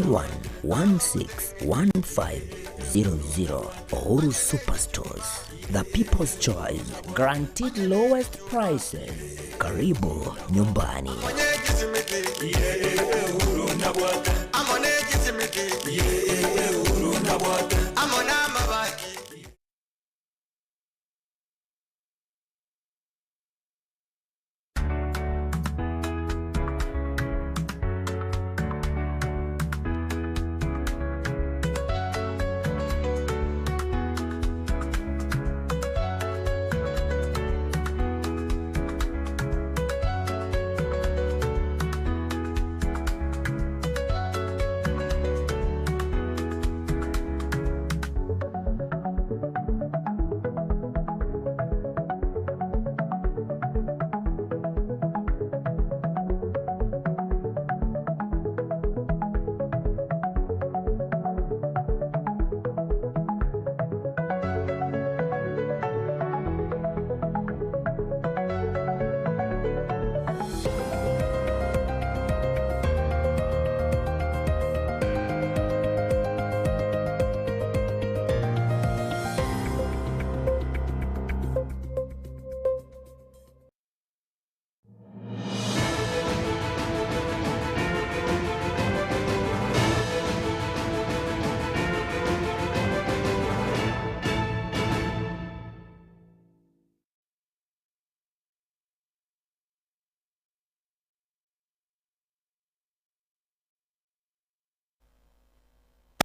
11161500. Uhuru Superstores, the people's choice, guaranteed lowest prices. Karibu nyumbani.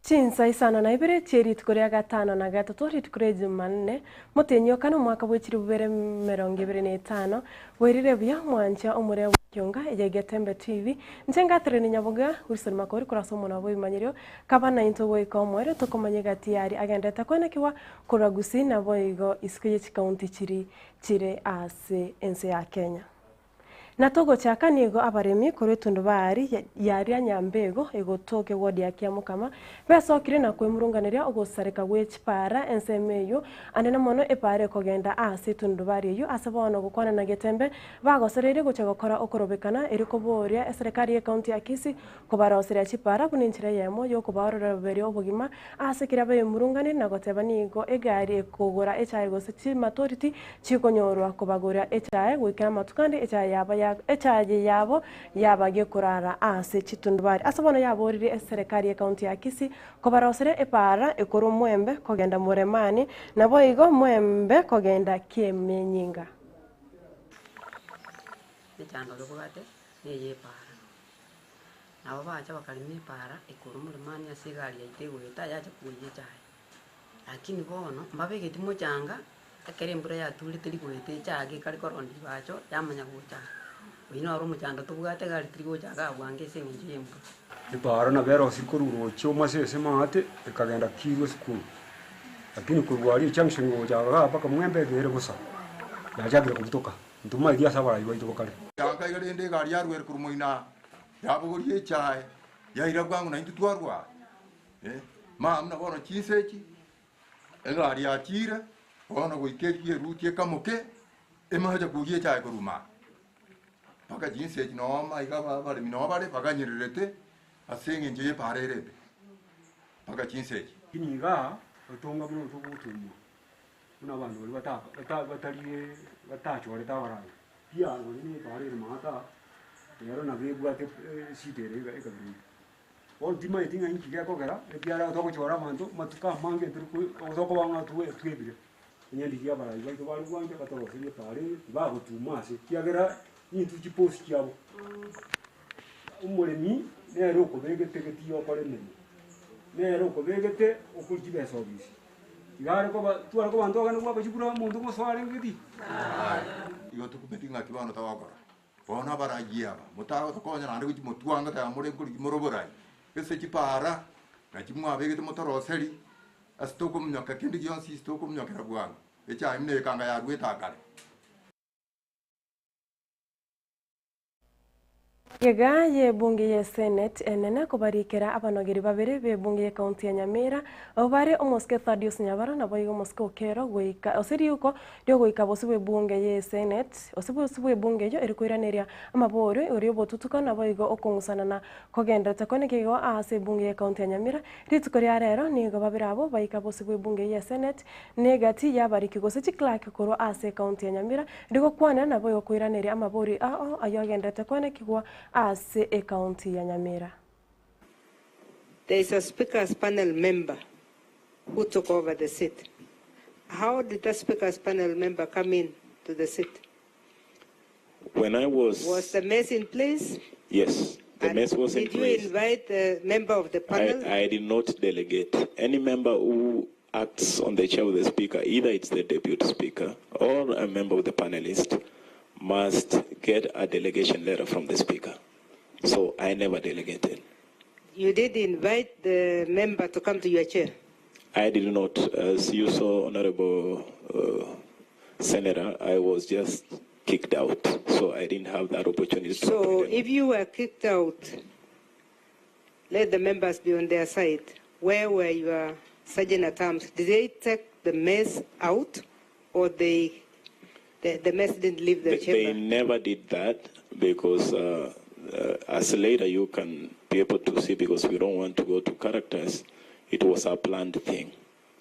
Chinsa isano na ibere chie rituko ria gatano na gatato, rituko ria Jumanne, motienyi o kane omwaka bwe chilifu bibere emerongo ebere na etano, bwairire buya mwancha omore bw'ekionga eye Getembe TV. Inche Catherine Nyaboga, Wilson Makori korwa ase omonwa bw'ebimanyerio, kaba naintwe goika omoerio tokomanya egati yaria agenderete koenekigwa korwa Gusii naboigo isiko ye chikaunti chiri chire ase ense ya Kenya. Na togochaka nigo abaremi korwa etundubari yaria nyambego egotoka ewodi ya Kiamokama besokire na kwemurunganeria ogosareka gwe chipara ensemo eyio ande na mono epara ekogenda ase etundubari eyio ase bono gokwana na Getembe bagosereirie gocha gokora okorobekana erio koboria eserekari y'ecounty ya Kisii Kobaroseria chipara buna enchera eyemo y'okobaororeberia obogima ase keria bemurunganire na goteba nigo egari ekogora echae gose chimatoriti chikonyorwa kobagoria echae goikera amatuko ande echae yaba ya echae yabo yaba gekorara ase chitundubari. Ase bono yaboririe eserekari y'ecounty ya Kisii kobaroseria epara ekorwa Mwembe kogenda Muremani naboigo Mwembe kogenda Kiemenyinga. Emechando tobwate neye epara. Nabo bacha bakarema epaara ekorwa omoremani ase egari yaito egoeta yacha koiyia echaye. Lakini bono mbabegeti mochanga, ekero embura yature teri goeta echaye gekare koronda ribacho yamanya gocha. Oyio noro omochando tobwate egari teri gocha igaa bwango ase eng'encho ya embura. Epaara nabo erosirie korwa roche omase ase maate ekagenda Kirwa esukuru, lakini korwa aria ejunction gocha igaa mpaka Mwembe ebeere bosa, yachakire kobutoka. Ntomaeti ase abarai baito bakare. Yanka iga rende egari yarwere korwa moino aa, yabogoria echae, yaira bwango naintwe twarwara. Eh, mama buna bono chinsa echi, egari yachiire, bono goika echi eruti ekamoke, emache koyia echae korwa maa. Mpaka chinsa echi noo maiga aba abaremi noo bare baganyererete ase eng'encho y'epaara ere embe, mpaka chinsa echi. Lakini igaa otonga buna otogotumwa. Buna abanto baria bata bata batari batachorete abarangi, piaa nonye na epaara ere maata, ero nabo ebwate esida ere ega ekabira eywo. Bono timanyeti ng'a inki gekogera, ekiagera togochora abanto amatuko amange tori ko tokoba ng'a twe twebire. Onye ndiria abarai baito bare gwancha batoroserie epaara eye, tibagotuma ase, ekiagera nintwe chiposi chiabo. Omoremi nere okobegete geti okore emeremo, nere okobegete okori chibesa obisi. Iga are koba, tware koba ntogende goaka chikura omonto gosoa arenge getii. Igo tokumeti ng'aki bono togokora. Bono abarayia aba, motagotokonya naende gochia motwange teba more nkorigia more oborai, gese chipaara, nachi mwabegete motoroseri, ase tokominyoka kende gionsi ase tokominyokera bwango, echaye buna ekanga yaruete akare. Magega y'ebunge ye Senate enene kobarikera abanogeri babere b'ebunge y'ecounty ya Nyamira, abwo bare omosike Thaddeus Nyabara naboigo omosike Okero goika ase riuko riogoika bosio bw'ebunge ye Senate ase bosio bw'ebunge eyio eri koiraneria amaborio igoro y'obotutuko naboigo okong'usana na kogenderete kone kegwa ase ebunge y'ecounty ya Nyamira. Rituko ria rero nigo babere abwo baika bosio bw'ebunge ye Senate Negati y'abariki gose chiclerk korwa ase ecounty ya Nyamira rigokwanera naboigo koiraneria amabori ao ayio agenderete koenekigwa ase ecounty ya Nyamira. There is a speakers panel member who took over the seat. How did that speakers panel member come in to the seat? When I was... Was the mess in place? Yes, the And mess was in Did you place. invite the member of the panel? I did not delegate. Any member who acts on the chair of the speaker, either it's the deputy speaker or a member of the panelist, must get a delegation letter from the speaker. So I never delegated. You did invite the member to come to your chair? I did not. As you saw, Honorable Senator, I was just kicked out. So I didn't have that opportunity to So appoint if you were kicked out, let the members be on their side. Where were your sergeant at arms? Did they take the mess out, or the mess didn't leave the They chamber? never did that because as later you can be able to see, because we don't want to go to characters, it was a planned thing.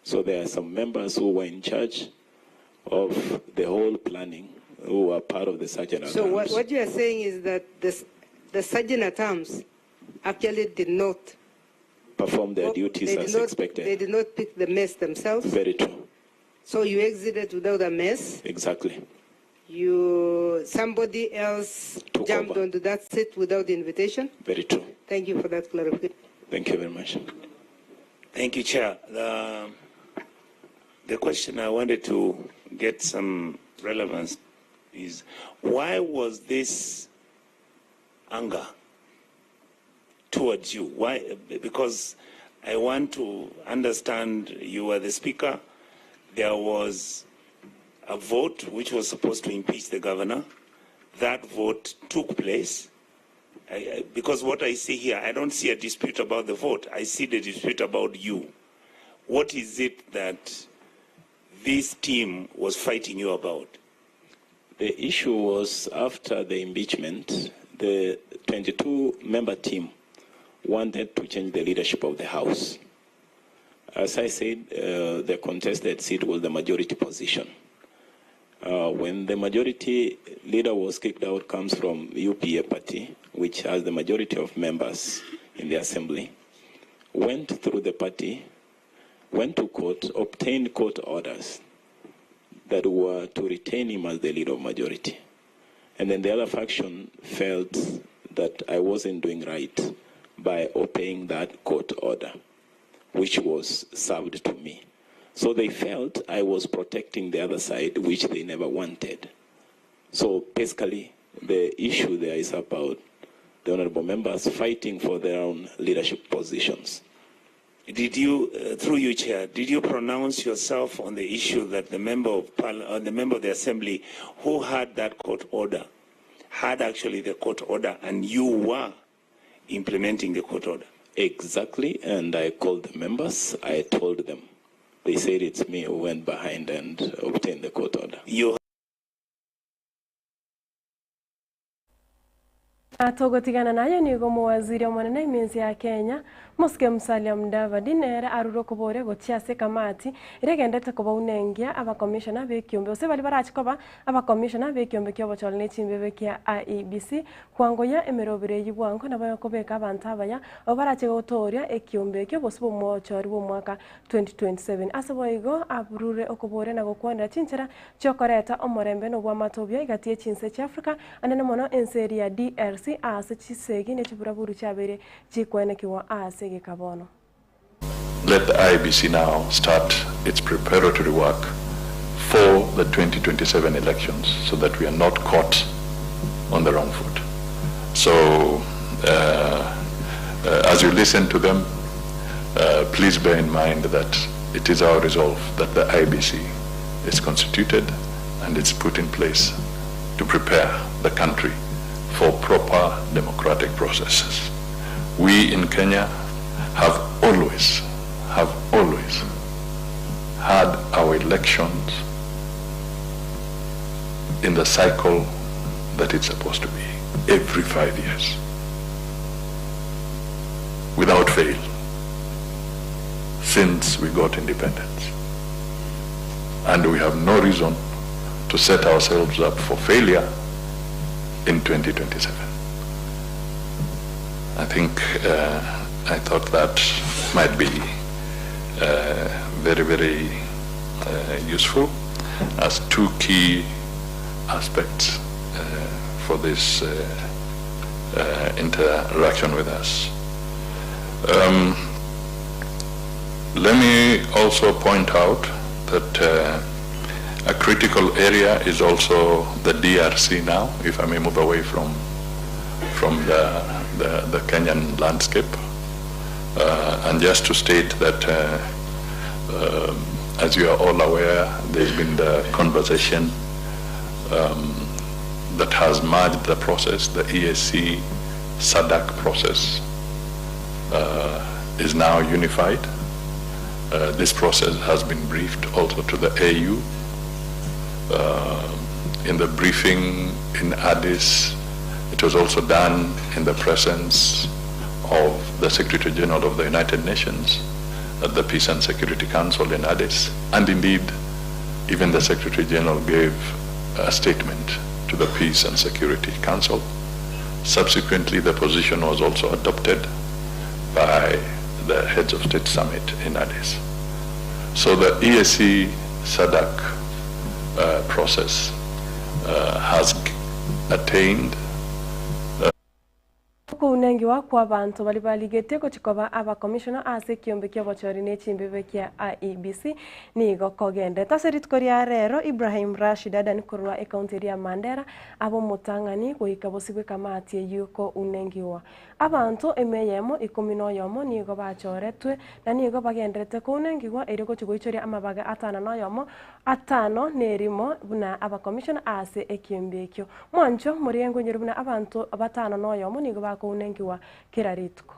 So there are some members who were in charge of the whole planning who were part of the sergeant at So arms. what you are saying is that the sergeant at arms actually did not perform their duties as expected. They did not pick the mess themselves. Very true. So you exited without a mess. Exactly. Somebody else Took jumped over. onto that seat without invitation. Very true. Thank you for that clarification. Thank you very much. Thank you, Chair. The question I wanted to get some relevance is, why was this anger towards you? Why? Because I want to understand, you were the speaker. There was a vote which was supposed to impeach the governor. That vote took place. Because what I see here, I don't see a dispute about the vote. I see the dispute about you. What is it that this team was fighting you about? The issue was, after the impeachment, the 22-member team wanted to change the leadership of the House. As I said, the contested seat was the majority position. When the majority leader was kicked out, comes from UPA party, which has the majority of members in the assembly, went through the party, went to court, obtained court orders that were to retain him as the leader of majority. And then the other faction felt that I wasn't doing right by obeying that court order, which was served to me. So they felt I was protecting the other side, which they never wanted. So basically, the issue there is about the honorable members fighting for their own leadership positions. Did you, through you, Chair, did you pronounce yourself on the issue that the member of the member of the assembly who had that court order had actually the court order, and you were implementing the court order? Exactly, and I called the members. I told them. They said it's me who went behind and obtained the court order. You Atogotigana nayo nigo mowaziri omonene eminsi ya Kenya Mosike Musalia Mudavadi nere arure kobore gochia ase kamati eregendete kobaunengia abakomishona b'ekiombe gose bari barachi koba abakomishona b'ekiombe kia obochori na echimbebe kia IEBC kwangoya emerobero eywo bwango nabo yokobeka abanto abaya abo barache gotoria ekiombe ekio gose bw'omochori bw'omwaka 2027 ase boigo aburure okobore na gokwanera chinchera chiokoreta omorembe na obwamatobia igati echinse chia Africa anene mono ense ya DRC ase chisegi ne chiburaburu chiabere chikwenekiwa ase gekabono. Let the IEBC now start its preparatory work for the 2027 elections so that we are not caught on the wrong foot. So as you listen to them, please bear in mind that it is our resolve that the IEBC is constituted and it's put in place to prepare the country for proper democratic processes. We in Kenya have always, have always had our elections in the cycle that it's supposed to be, every 5 years, without fail, since we got independence. And we have no reason to set ourselves up for failure in 2027. I think I thought that might be very, very useful as two key aspects for this interaction with us. Let me also point out that a critical area is also the DRC now, if I may move away from the Kenyan landscape. And just to state that, as you are all aware, there's been the conversation that has merged the process, the EAC SADC process is now unified. This process has been briefed also to the AU. In the briefing in Addis, it was also done in the presence of the Secretary General of the United Nations at the Peace and Security Council in Addis. And indeed, even the Secretary General gave a statement to the Peace and Security Council. Subsequently, the position was also adopted by the Heads of State Summit in Addis. So the EAC SADC process has attained. Okounengiwa kwa abanto bari barigete gochikoba abakomishona ase ekiombe kia obochori na echimbebe kia IEBC nigo kogendete. Ase rituko ria rero Ibrahim Rashid Adan korwa ekaunti eria ya Mandera abo omotang'ani goika bosibwe ekamati eywo kounengiwa. Abanto emeyemo ikomi na oyomo nigo bachoretwe na nigo bagenderete kounengiwa erio gochi goichoria amabaga atano na oyomo atano na erimo buna abakomishona ase ekiombe ekio. Mwancho moriengo nyeri buna abanto batano na oyomo nigo bakounengiwa kera rituko.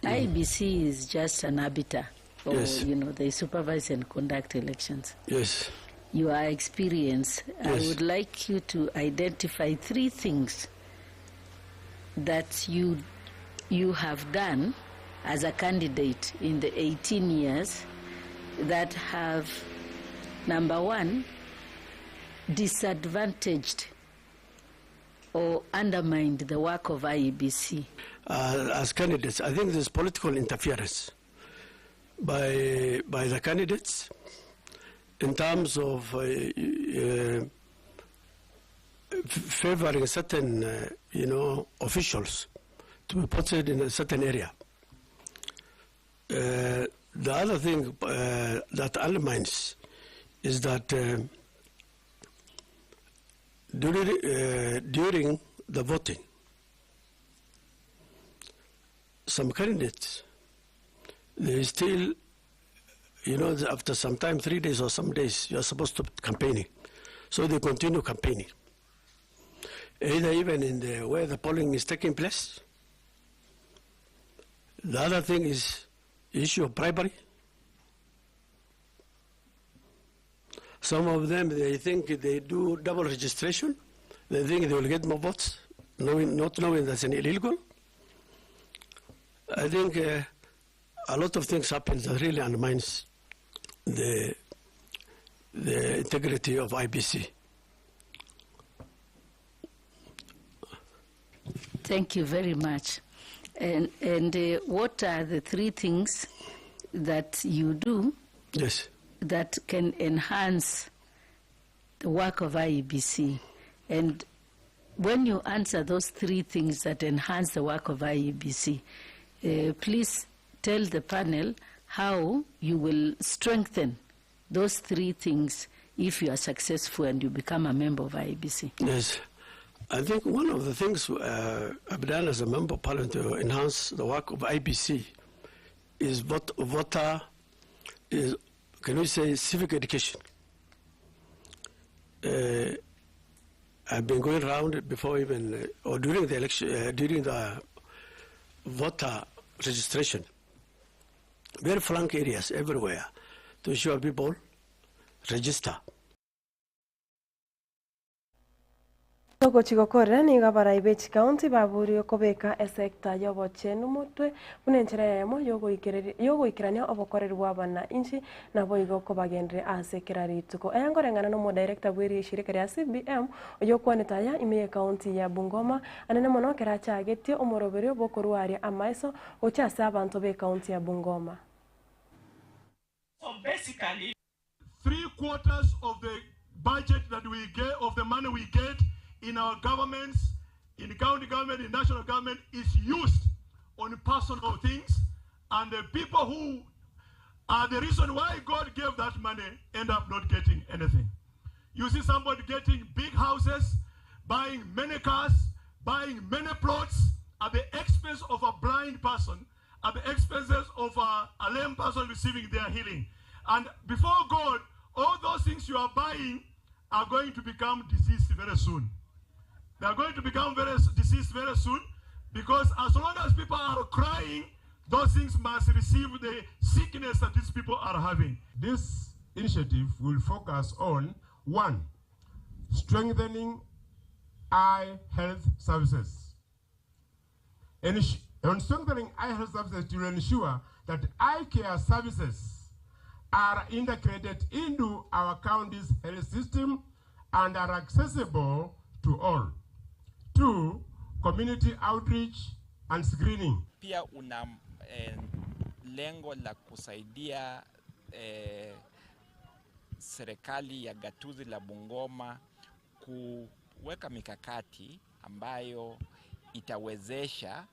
IEBC is just an arbiter. Or, Yes. They supervise and conduct elections. Yes. You are experienced. I Yes. would like you to identify three things that you have done as a candidate in the 18 years that have, number one, disadvantaged or undermined the work of IEBC. As candidates, I think there's political interference by the candidates in terms of favoring certain officials to be posted in a certain area. The other thing that undermines is that during the voting, some candidates, they still, after some time, 3 days or some days, you are supposed to be campaigning. So they continue campaigning. Either even in the where the polling is taking place. The other thing is issue of bribery. Some of them, they think they do double registration. They think they will get more votes, not knowing that's an illegal. I think a lot of things happen that really undermines the integrity of IEBC. Thank you very much. And what are the three things that you do Yes. that can enhance the work of IEBC? And when you answer those three things that enhance the work of IEBC, please tell the panel how you will strengthen those three things if you are successful and you become a member of IEBC. Yes. I think one of the things I've done as a member of parliament to enhance the work of IEBC is voter, is, can we say, civic education. I've been going round before even or during the election, during the voter registration, very flank areas everywhere to ensure people register. Togochi gokorera nigo abarai be chikaunti baborirwe kobeka esecta y'obochenu motwe buna enchera eyemo yogoikerania obokoreri bwa abanainchi naboigo kobagendereria ase kera rituko. Aya nkoreng'ana n'omodirector bw'erishirika ria CBM oyokwanete aya ime y'ekaunti ya Bungoma anene mono ekero achagetie omoroberio bw'okorwaria amaiso gochia ase abanto b'ekaunti ya Bungoma. So basically, 3/4 of the budget that we get, of the money we get in our governments, in county government, in national government, is used on personal things, and the people who are the reason why God gave that money end up not getting anything. You see somebody getting big houses, buying many cars, buying many plots at the expense of a blind person, at the expenses of a lame person receiving their healing. And before God, all those things you are buying are going to become diseased very soon. They are going to become very diseased very soon, because as long as people are crying, those things must receive the sickness that these people are having. This initiative will focus on, 1, strengthening eye health services. On strengthening eye health services to ensure that eye care services are integrated into our county's health system and are accessible to all. 2, community outreach and screening. Pia una lengo la kusaidia serikali ya gatuzi la Bungoma kuweka mikakati ambayo itawezesha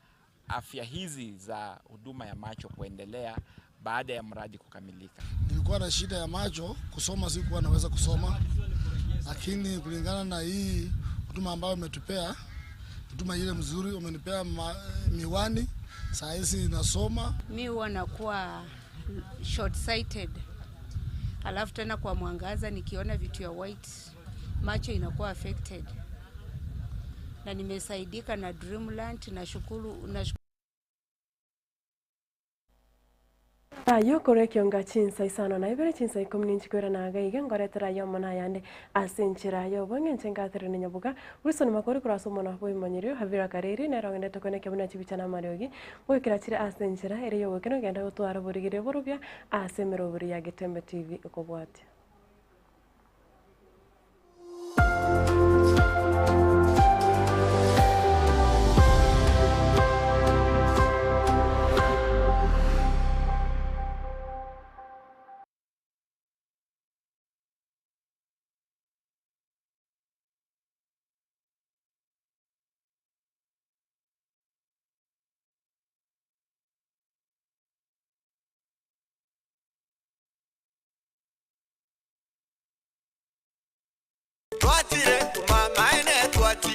afya hizi za huduma ya macho kuendelea baada ya mradi kukamilika. Nilikuwa na shida ya macho, kusoma sikuwa naweza kusoma, lakini kulingana na hii huduma ambayo umetupea, huduma ile mzuri, umenipea miwani, saa hizi nasoma. Mi huwa nakuwa short sighted, alafu tena kwa mwangaza nikiona vitu ya white macho inakuwa affected, na nimesaidika na Dreamland. Nashukuru, nashukuru. Ayo kore kionga chinsa isano na ibere chinsa ikumi ninchikwera na agaiga ngoretera yo mona yande ase enchera yo bwenge nche ni nyabuga Wilson Makori kurasa mona bwimanyiro Havira Kariri nero ngende tokone kebuna chibicha na mariogi gwikira chire ase enchera ere yo gwekeno genda gotwara burigire burubya ase meroburi ya Getembe TV ikobwatia.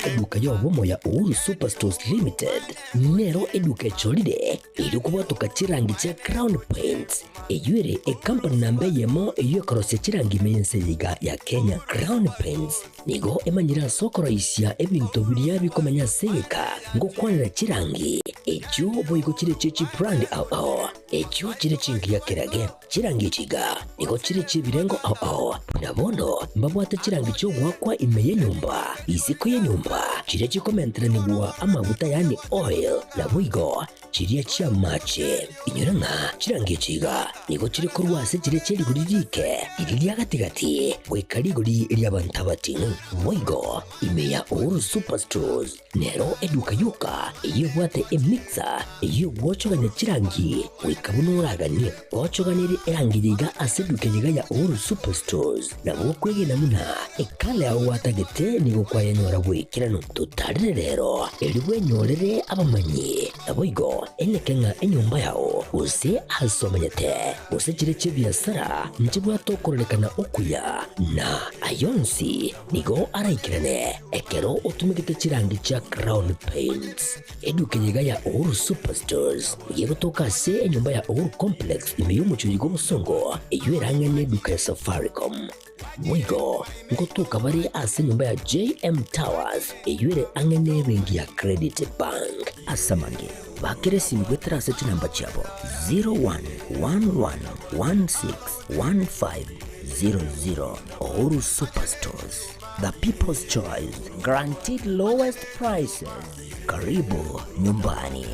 Eduka y'obomo ya Uhuru Superstores Limited nero eduka echolire iri kubwatuka chirangi chia Crown Paints eyuere ekampani namba eyemo eyo ekorosia chirangi mense yiga ya Kenya. Crown Paints nigo emanyira sokoroisia ebinto biria bikomenya seka ngokwanera chirangi echo boigo chire chichi brand ao ao echo chire chingi ya kerage chirangi chiga nigo chire chibirengo ao ao na bono mbabwate chirangi chogwakwa ime ye nyumba isiko ye nyumba chire chikomenteranigwa amaguta yani oil na boigo chiria chia mache inyora ng'a chirangi chiga nigo chiri korwa ase chire chierigori rike riri ria gatigati goika rigori ria bantu abating'u boigo ime ya Uhuru Superstores nero eduka yoka eyebwate emixer eyogwochogania chirangi goika buno oraganie gwochoganire erangi yiga ase eduka yiga ya Uhuru Superstores nabo kwegena muna ekala yago gwatagete nigo kwayenyora gwikirano tutarire rero eri bwenyorere abamanyi nabo igo eneke ng'a enyomba yao gose asomenyete gose chire chia biasara nchibwate okorerekana okuya na ayonsi nigo araikirane ekero otumegete chirangi chia Crown Paints eduka yiga ya Uhuru Superstores yegotoka ase enyomba ya Uhuru Complex ime y'omuchuri gw'obosongo eyo erang'ane eduka ya Safaricom. Boigo ngotoka bare ase enyomba ya JM Towers eyio ere ang'e nebenki ya Credit Bank. Ase amange, bakera esimi goetera ase chinamba chiabo 0111161500. Uhuru Superstores, the people's choice, guaranteed lowest prices. Karibu nyumbani.